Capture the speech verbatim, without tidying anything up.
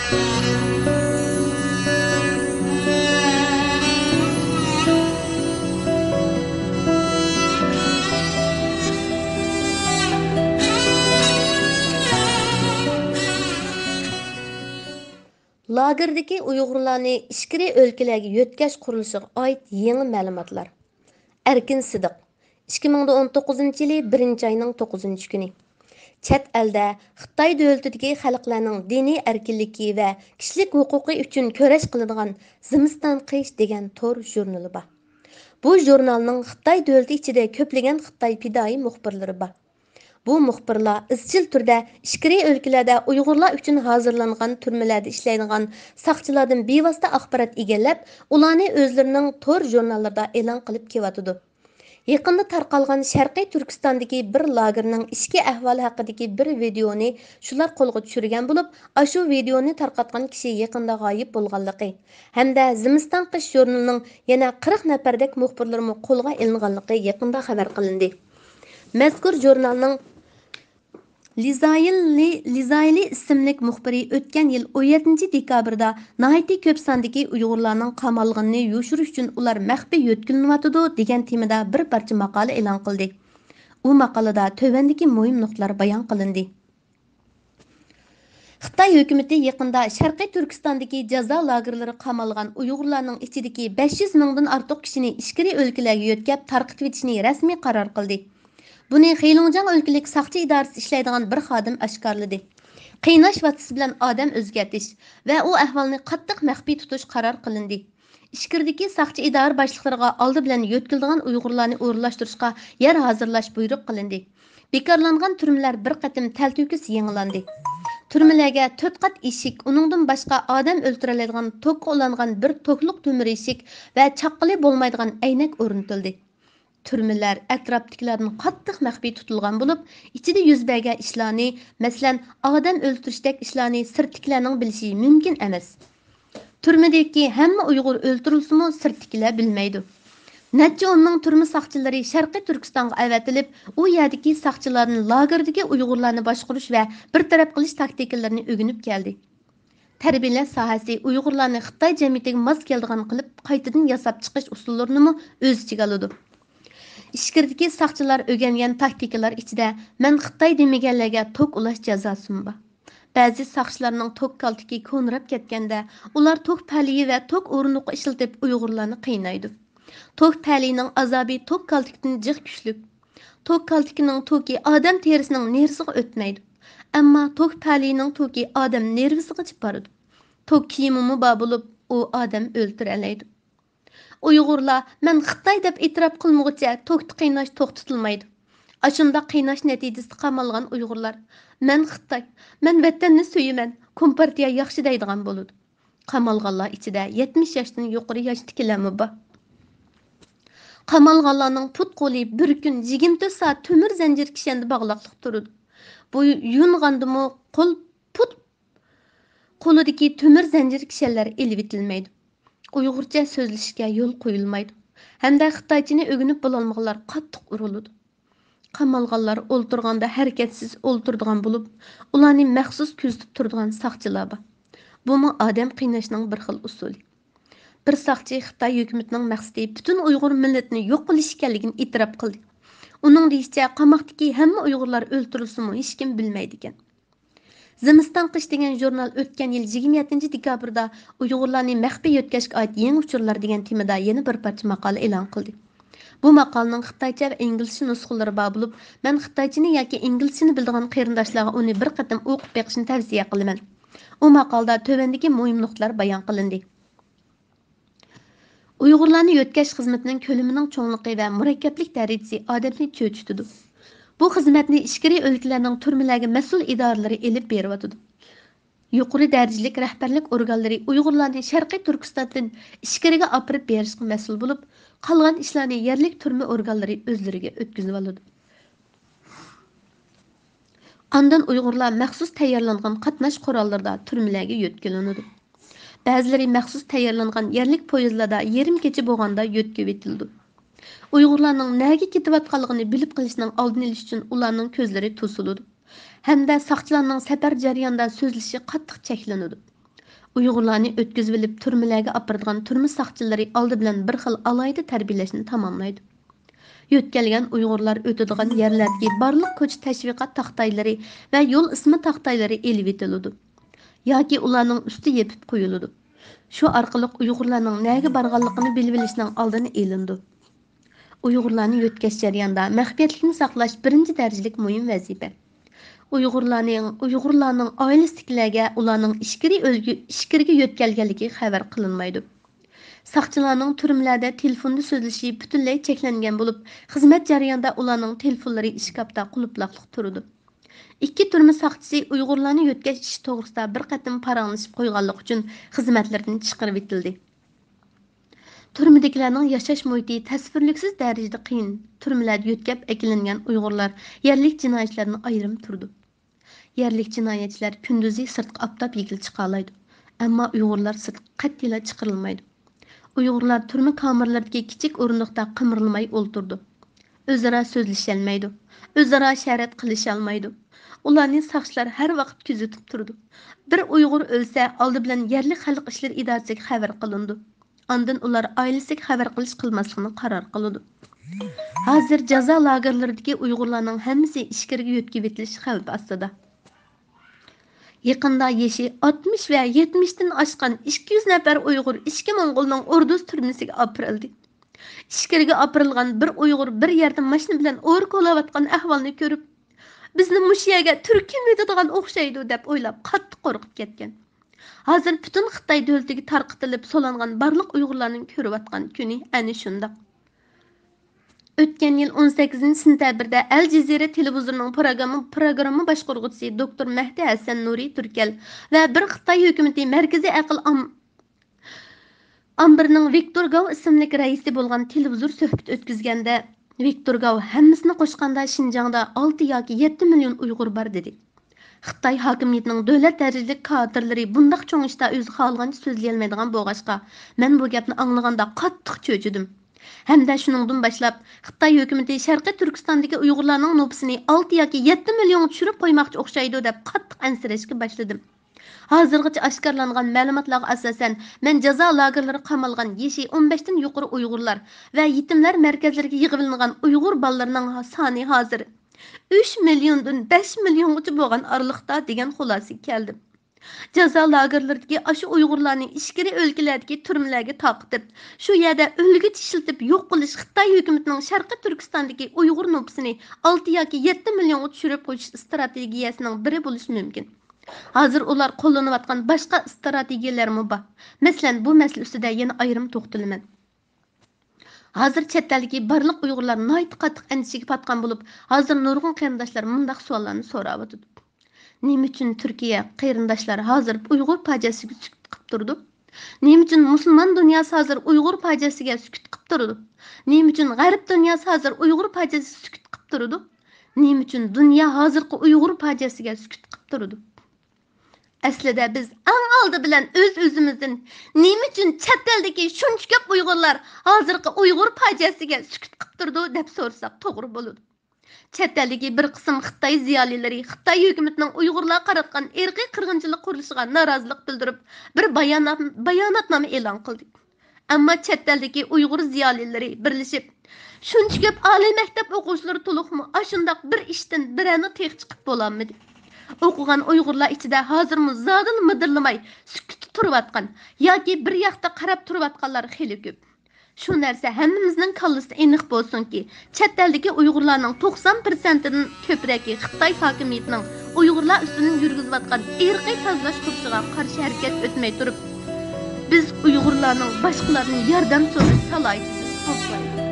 لاگېردىكى ئۇيغۇرلارنى ئىچكىرى ئۆلكىلەرگە يۆتكەش قۇرۇلۇشىغا ئائىت يېڭى مەلۇماتلار. ئەركىن سىدىق، ئىككى مىڭ ئون توققۇزىنچى يىلى بىرىنچى ئاينىڭ توققۇزىنچى كۈنى. چەت ئەلدە خىتاي دۆلىتىدىكى خەلقلەرنىڭ دىنىي ئەركىنلىكى ۋە كىشىلىك ھوقۇقى ئۈچۈن كۈرەش قىلىدىغان زىمىستان قىش دېگەن تور ژۇرنىلى بار. بۇ ژۇرنالنىڭ خىتاي دۆلىتى ئىچىدە كۆپلىگەن خىتاي پىدائىي مۇخبىرلىرى بار. بۇ مۇخبىرلار ئىزچىل تۈردە ئىچكىرى ئۆلكىلەردە ئۇيغۇرلار ئۈچۈن ھازىرلانغان تۈرمىلەردە ئىشلەيدىغان ساقچىلاردىن بىۋاسىتە ئاخبارات ئىگىلەپ، ئۇلارنى ئۆزلىرىنىڭ تور ژۇرناللىرىدا ئېلان قىلىپ كېلىۋاتىدۇ. يېقىندا تارقالغان شەرقىي تۈركىستاندىكى بىر لاگېرنىڭ ئىچكى ئەھۋالى ھەققىدىكى بىر ۋىدېئونى شۇلار قولغا چۈشۈرگەن بولۇپ، ئاشۇ ۋىدېئونى تارقاتقان كىشى يېقىندا غايىب بولغانلىقى ھەمدە زىمىستان قىش ژۇرنىلىنىڭ يەنە قىرىق نەپەردەك مۇخبىرلىرىمۇ قولغا ئېلىنغانلىقى يېقىندا خەۋەر قىلىندى. مەزكۇر ژۇرنالنىڭ لىزايىلى، لىزايىلى ئىسىملىك مۇخبىرى ئۆتكەن يىل ئون يەتتىنچى دېكابىردا ناھايىتى كۆپ ساندىكى ئۇيغۇرلارنىڭ قامالغىنىنى يوشۇرۇش ئۈچۈن ئۇلار مەخپىي يۆتكىلىنىۋاتىدۇ دېگەن تېمىدا بىر پارچە ماقالە ئېلان قىلدى. ئۇ ماقالىدا تۆۋەندىكى مۇھىم نۇقتىلار بايان قىلىندى. خىتاي ھۆكۈمىتى يېقىندا شەرقىي تۈركىستاندىكى جازا لاگېرلىرىغا قامالغان ئۇيغۇرلارنىڭ ئىچىدىكى بەش يۈز مىڭدىن ئارتۇق كىشىنى ئىچكىرى ئۆلكىلەرگە يۆتكەپ تارقىتىۋېتىشنى رەسمىي قارار قىلدى. بۇنى خېلۇڭجياڭ ئۆلكىلىك ساقچى ئىدارىسى ئىشلەيدىغان بىر خادىم ئاشكارىلىدى. قىيناش ۋاسىتىسى بىلەن ئادەم ئۆزگەرتىش ۋە ئۇ ئەھۋالنى قاتتىق مەخپىي تۇتۇش قارار قىلىندى. ئىچكىرىدىكى ساقچى ئىدارە باشلىقلىرىغا ئالدى بىلەن يۆتكىلىدىغان ئۇيغۇرلارنى ئورۇنلاشتۇرۇشقا يەر ھازىرلاش بۇيرۇق قىلىندى. بىكارلانغان تۈرمىلەر بىر قېتىم تەلتۆكۈس يېڭىلاندى. تۈرمىلەرگە تۆت قات ئىشىك، ئۇنىڭدىن باشقا ئادەم ئۆلتۈرەلەيدىغان توكقا ئۇلانغان بىر توكلۇق تۆمۈر ئىشىك ۋە چاققىلى بولمايدىغان ئەينەك ئورنىتىلدى. تۈرمىلەر ئەتراپتىكىلەردىن قاتتىق مەخپىي تۇتۇلغان بولۇپ، ئىچىدە يۈز بەرگەن ئىشلارنى، مەسىلەن، ئادەم ئۆلتۈرۈشتەك ئىشلارنى سىرتتىكىلەرنىڭ بىلىشى مۇمكىن ئەمەس. تۈرمىدىكى ھەممە ئۇيغۇر ئۆلتۈرۈلسىمۇ، سىرتتىكىلەر بىلمەيدۇ. نەچچە ئون مىڭ تۈرمە ساقچىلىرى شەرقىي تۈركىستانغا ئەۋەتىلىپ، ئۇ يەردىكى ساقچىلاردىن لاگېردىكى ئۇيغۇرلارنى باشقۇرۇش ۋە بىر تەرەپ قىلىش تاكتىكىلىرىنى ئۆگىنىپ كەلدى. تەربىيەلەش ساھەسى ئۇيغۇرلارنى خىتاي جەمئىيىتىگە ماس كېلىدىغان قىلىپ، قايتىدىن ياساپ چىقىش ئۇسۇللىرىنىمۇ ئۆز ئىچىگە ئالىدۇ. ئىچكىرىدىكى ساقچىلار ئۆگەنگەن تاكتىكىلار ئىچىدە مەن خىتاي دېمىگەنلەرگە توك ئۇلاش جازاسىمۇ بار. بەزى ساقچىلارنىڭ توك كالتىكى كونىراپ كەتكەندە، ئۇلار توك پەلىيى ۋە توك ئورۇندۇقى ئىشلىتىپ ئۇيغۇرلارنى قىينايدۇ. توك پەلىيىنىڭ ئازابى توك كالتىكىدىن جىق كۈچلۈك. توك كالتىكىنىڭ توكى ئادەم تېرىسىنىڭ نېرىسىغا ئۆتمەيدۇ. ئەمما توك پەلىيىنىڭ توكى ئادەم نېرۋىسىغىچە بارىدۇ. توك كىيىمىمۇ بار بولۇپ، ئۇ ئادەم ئۆلتۈرەلەيدۇ. ئۇيغۇرلار «مەن خىتاي» دەپ ئېتىراپ قىلمىغۇچە توكتا قىيناش توختىتىلمايدۇ. ئاشۇنداق قىيناش نەتىجىسىدە قامالغان ئۇيغۇرلار «مەن خىتاي، مەن ۋەتەننى سۆيىمەن، كومپارتىيە ياخشى» دەيدىغان بولىدۇ. قامالغانلار ئىچىدە يەتمىش ياشتىن يۇقىرى ياشتىكىلەرمۇ بار. قامالغانلارنىڭ پۇت-قولى بىر كۈن يىگىرمە تۆت سائەت تۆمۈر زەنجىر كىشەندە باغلاقلىق تۇرىدۇ. بۇ يۇيۇنغاندىمۇ قول، پۇت، قولىدىكى تۆمۈر زەنجىر كىشەنلەر ئېلىۋېتىلمەيدۇ. ئۇيغۇرچە سۆزلىشىشكە يول قويۇلمايدۇ. ھەمدە خىتايچىنى ئۆگىنىپ بولالمىغانلار قاتتىق ئۇرۇلىدۇ. قامالغانلار ئولتۇرغاندا ھەرىكەتسىز ئولتۇرىدىغان بولۇپ، ئۇلارنى مەخسۇس كۆزىتىپ تۇرىدىغان ساقچىلار بار. بۇمۇ ئادەم قىيناشنىڭ بىر خىل ئۇسۇلى. بىر ساقچى خىتاي ھۆكۈمىتىنىڭ مەقسىتى پۈتۈن ئۇيغۇر مىللىتىنى يوق قىلىش ئىكەنلىكىنى ئېتىراپ قىلدى. ئۇنىڭ دېيىشىچە، قاماقتىكى ھەممە ئۇيغۇرلار ئۆلتۈرۈلسىمۇ، ھېچكىم بىلمەيدىكەن. زىمىستان قىش دېگەن ژۇرنال ئۆتكەن يىل يىگىرمە يەتتىنچى دېكابىردا ئۇيغۇرلارنى مەخپىي يۆتكەشكە ئائىت يېڭى ئۇچۇرلار دېگەن تېمىدا يەنە بىر پارچە ماقالە ئېلان قىلدى. بۇ ماقالىنىڭ خىتايچە ۋە ئىنگلىزچە نۇسخىلىرى بار بولۇپ، مەن خىتايچىنى ياكى ئىنگلىزچىنى بىلىدىغان قېرىنداشلارغا ئۇنى بىر قېتىم ئوقۇپ بېقىشنى تەۋسىيە قىلىمەن. ئۇ ماقالىدا تۆۋەندىكى مۇھىم نۇقتىلار بايان قىلىندى. ئۇيغۇرلارنى يۆتكەش خىزمىتىنىڭ كۆلىمىنىڭ چوڭلۇقى ۋە مۇرەككەپلىك دەرىجىسى ئادەمنى چۆچۈتىدۇ. بۇ خىزمەتنى ئىچكىرى ئۆلكىلەرنىڭ تۈرمىلەرگە مەسئۇل ئىدارىلىرى ئېلىپ بېرىۋاتىدۇ. يۇقىرى دەرىجىلىك رەھبەرلىك ئورگانلىرى ئۇيغۇرلارنى شەرقىي تۈركىستاندىن ئىچكىرىگە ئاپىرىپ بېرىشقا مەسئۇل بولۇپ، قالغان ئىشلارنى يەرلىك تۈرمە ئورگانلىرى ئۆزلىرىگە ئۆتكۈزۈۋالىدۇ. ئاندىن ئۇيغۇرلار مەخسۇس تەييارلانغان قاتناش قوراللىرىدا تۈرمىلەرگە يۆتكىلىنىدۇ. بەزىلىرى مەخسۇس تەييارلانغان يەرلىك پويىزلاردا يېرىم كېچە بولغاندا يۆتكىۋېتىلىدۇ. ئۇيغۇرلارنىڭ نەگە كېتىۋاتقانلىقىنى بىلىپ قېلىشنىڭ ئالدىنى ئېلىش ئۈچۈن ئۇلارنىڭ كۆزلىرى توسۇلىدۇ ھەمدە ساقچىلارنىڭ سەپەر جەريانىدا سۆزلىشىشى قاتتىق چەكلىنىدۇ. ئۇيغۇرلارنى ئۆتكۈزۈۋېلىپ تۈرمىلەرگە ئاپىرىدىغان تۈرمە ساقچىلىرى ئالدى بىلەن بىر خىل ئالاھىدە تەربىيەلەشنى تاماملايدۇ. يۆتكەلگەن ئۇيغۇرلار ئۆتىدىغان يەرلەردىكى بارلىق كوچا تەشۋىقات تاختايلىرى ۋە يول ئىسمى تاختايلىرى ئېلىۋېتىلىدۇ ياكى ئۇلارنىڭ ئۈستى يېپىپ قويۇلىدۇ. شۇ ئارقىلىق ئۇيغۇرلارنىڭ نەگە بارغانلىقىنى بىلىۋېلىشنىڭ ئالدىنى ئېلىنىدۇ. ئۇيغۇرلارنى يۆتكەش جەريانىدا مەخپىيەتلىكنى ساقلاش بىرىنچى دەرىجىلىك مۇھىم ۋەزىپە. ئۇيغۇرلارنىڭ، ئۇيغۇرلارنىڭ ئائىلىسىدىكىلەرگە ئۇلارنىڭ ئىچكىرى ئۆلگە-، ئىچكىرىگە يۆتكەلگەنلىكى خەۋەر قىلىنمايدۇ. ساقچىلارنىڭ تۈرمىلەردە تېلېفوندا سۆزلىشى پۈتۈنلەي چەكلەنگەن بولۇپ، خىزمەت جەريانىدا ئۇلارنىڭ تېلېفونلىرى ئىشكاپتا قۇلۇپلاقلىق تۇرىدۇ. ئىككى تۈرمە ساقچىسى ئۇيغۇرلارنى يۆتكەش ئىشى توغرىسىدا بىر قېتىم پاراڭلىشىپ قويغانلىقى ئۈچۈن خىزمەتلىرىدىن چىقىرىۋېتىلدى. تۈرمىدىكىلەرنىڭ ياشاش مۇھىتى تەسۋىرلىكسىز دەرىجىدە قىيىن. تۈرمىلەردە يۆتكەپ ئەكېلىنگەن ئۇيغۇرلار يەرلىك جىنايەتچىلەردىن ئايرىم تۇرىدۇ. يەرلىك جىنايەتچىلەر كۈندۈزى سىرتقا ئاپتاپ يېگىلى چىقالايدۇ، ئەمما ئۇيغۇرلار سىرتقا قەتئىيلا چىقىرىلمايدۇ. ئۇيغۇرلار تۈرمە كامېرلىرىدىكى كىچىك ئورۇندۇقتا قىمىرلىماي ئولتۇرىدۇ. ئۆزئارا سۆزلىشەلمەيدۇ، ئۆزئارا شەرەت قىلىشالمايدۇ. ئۇلارنى ساقچىلار ھەر ۋاقىت كۆزىتىپ تۇرىدۇ. بىر ئۇيغۇر ئۆلسە، ئالدى بىلەن يەرلىك خەلق ئىشلىرى ئىدارىسىگە خەۋەر قىلىنىدۇ. ئاندىن ئۇلار ئائىلىسىگە خەۋەر قىلىش قىلماسلىقنى قارار قىلىدۇ. ھازىر جازا لاگېرلىرىدىكى ئۇيغۇرلارنىڭ ھەممىسى ئىچكىرىگە يۆتكىۋېتىلىش خەۋپى ئاستىدا. يېقىندا يېشى ئاتمىش ۋە يەتمىشتىن ئاشقان ئىككى يۈز نەپەر ئۇيغۇر ئىچكى موڭغۇلنىڭ ئوردۇز تۈرمىسىگە ئاپىرىلدى. ئىچكىرىگە ئاپىرىلغان بىر ئۇيغۇر بىر يەردە ماشىنا بىلەن ئورا كولاۋاتقان ئەھۋالنى كۆرۈپ، بىزنى مۇشۇ يەرگە تۈرك كۆمۈۋېتىدىغان ئوخشايدۇ دەپ ئويلاپ قاتتىق قورقۇپ كەتكەن. ھازىر پۈتۈن خىتاي دۆلىتىگە تارقىتىلىپ سولانغان بارلىق ئۇيغۇرلارنىڭ كۆرۈۋاتقان كۈنى ئەنە شۇنداق. ئۆتكەن يىل ئون سەككىزىنچى سېنتەبىردە ئەل جەزىرە تېلېۋىزورىنىڭ پروگرامما، پروگرامما باشقۇرغۇچىسى دوكتور مەھدى ھەسەن نۇرى تۈركەل ۋە بىر خىتاي ھۆكۈمىتى مەركىزىي ئەقىل ئام-، ئامبىرىنىڭ ۋىكتور گاۋ ئىسىملىك رەئىسى بولغان تېلېۋىزور سۆھبىتى ئۆتكۈزگەندە، ۋىكتور گاۋ ھەممىسىنى قوشقاندا شىنجاڭدا ئالتە ياكى يەتتە مىليون ئۇيغۇر بار، دېدى. خىتاي ھاكىمىيىتىنىڭ دۆلەت دەرىجىلىك كادىرلىرى بۇنداق چوڭ ئىشتا ئۆزى خالىغانچە سۆزلىيەلمەيدىغان بولغاچقا، مەن بۇ گەپنى ئاڭلىغاندا قاتتىق چۆچۈدۈم. ھەمدە شۇنىڭدىن باشلاپ، خىتاي ھۆكۈمىتى شەرقىي تۈركىستاندىكى ئۇيغۇرلارنىڭ نوپۇسىنى ئالتە ياكى يەتتە مىليونغا چۈشۈرۈپ قويماقچى ئوخشايدۇ، دەپ قاتتىق ئەنسىرەشكە باشلىدىم. ھازىرغىچە ئاشكارىلانغان مەلۇماتلارغا ئاساسەن، مەن جازا لاگېرلىرىغا قامالغان يېشى ئون بەشتىن يۇقىرى ئۇيغۇرلار ۋە يېتىملەر مەركەزلىرىگە يىغىۋېلىنغان ئۇيغۇر بالىلىرىنىڭ سانى ھازىر ئۈچ مىليوندىن بەش مىليونغىچە بولغان ئارىلىقتا، دېگەن خۇلاسىگە كەلدىم. جازا لاگېرلىرىدىكى ئاشۇ ئۇيغۇرلارنى ئىچكىرى ئۆلكىلەردىكى تۈرمىلەرگە تارقىتىپ، شۇ يەردە ئۆلگۈچە ئىشلىتىپ يوق قىلىش خىتاي ھۆكۈمىتىنىڭ شەرقىي تۈركىستاندىكى ئۇيغۇر نوپۇسىنى ئالتە ياكى يەتتە مىليونغا چۈشۈرۈپ قويۇش ئىستراتېگىيەسىنىڭ بىرى بولۇشى مۇمكىن. ھازىر ئۇلار قوللىنىۋاتقان باشقا ئىستراتېگىيەلەرمۇ بار. مەسىلەن، بۇ مەسىلە ئۈستىدە يەنە ئايرىم توختىلىمەن. ھازىر چەت ئەلدىكى بارلىق ئۇيغۇرلار ناھايىتى قاتتىق ئەندىشىگە پاتقان بولۇپ، ھازىر نۇرغۇن قېرىنداشلار مۇنداق سوئاللارنى سوراۋاتىدۇ. نېمە ئۈچۈن تۈركىيە قېرىنداشلار ھازىر ئۇيغۇر پاجىئەسىگە سۈكۈت قىپ تۇرىدۇ؟ نېمە ئۈچۈن مۇسۇلمان دۇنياسى ھازىر ئۇيغۇر پاجىئەسىگە سۈكۈت قىپ تۇرىدۇ؟ نېمە ئۈچۈن غەرب دۇنياسى ھازىر ئۇيغۇر پاجىئەسىگە سۈكۈت قىپ تۇرىدۇ؟ نېمە ئۈچۈن دۇنيا ھازىرقى ئۇيغۇر پاجىئەسىگە سۈكۈت قىپ تۇرىدۇ؟ ئەسلىدە بىز ئەڭ ئالدى بىلەن ئۆز-ئۆزىمىزدىن نېمە ئۈچۈن چەت ئەلدىكى شۇنچە كۆپ ئۇيغۇرلار ھازىرقى ئۇيغۇر پاجىئەسىگە سۈكۈت قىپ تۇرىدۇ دەپ سورىساق توغرا بولىدۇ. چەت ئەلدىكى بىر قىسىم خىتاي زىيالىيلىرى خىتاي ھۆكۈمىتىنىڭ ئۇيغۇرلارغا قاراتقان ئىرقىي قىرغىنچىلىق قۇرۇلۇشىغا نارازىلىق بىلدۈرۈپ، بىر بايانات، باياناتنامە ئېلان قىلدى. ئەمما چەت ئەلدىكى ئۇيغۇر زىيالىيلىرى بىرلىشىپ، شۇنچە كۆپ ئالىي مەكتەپ ئوقۇغۇچىلىرى تولۇقمۇ ئاشۇنداق بىر ئىشتىن بىرەرنى تېخى چىقىپ بولالمىدى. ئوقۇغان ئۇيغۇرلار ئىچىدە ھازىرمۇ زادىلا مىدىرلىماي، سۈكۈتتە تۇرۇۋاتقان ياكى بىر ياقتا قاراپ تۇرۇۋاتقانلار خېلى كۆپ. شۇ نەرسە ھەممىمىزنىڭ كاللىسىدا ئېنىق بولسۇنكى، چەت ئەلدىكى ئۇيغۇرلارنىڭ توقسان پىرسەنتىدىن كۆپرەكى خىتاي ھاكىمىيىتىنىڭ ئۇيغۇرلار ئۈستىدىن يۈرگۈزۈۋاتقان ئىرقىي تازىلاش ئۇرۇشىغا قارشى ھەرىكەت ئۆتمەي تۇرۇپ، بىز ئۇيغۇرلارنىڭ باشقىلاردىن ياردەم سورىشىش سالاھىيىتىدىن ساقلايدۇ.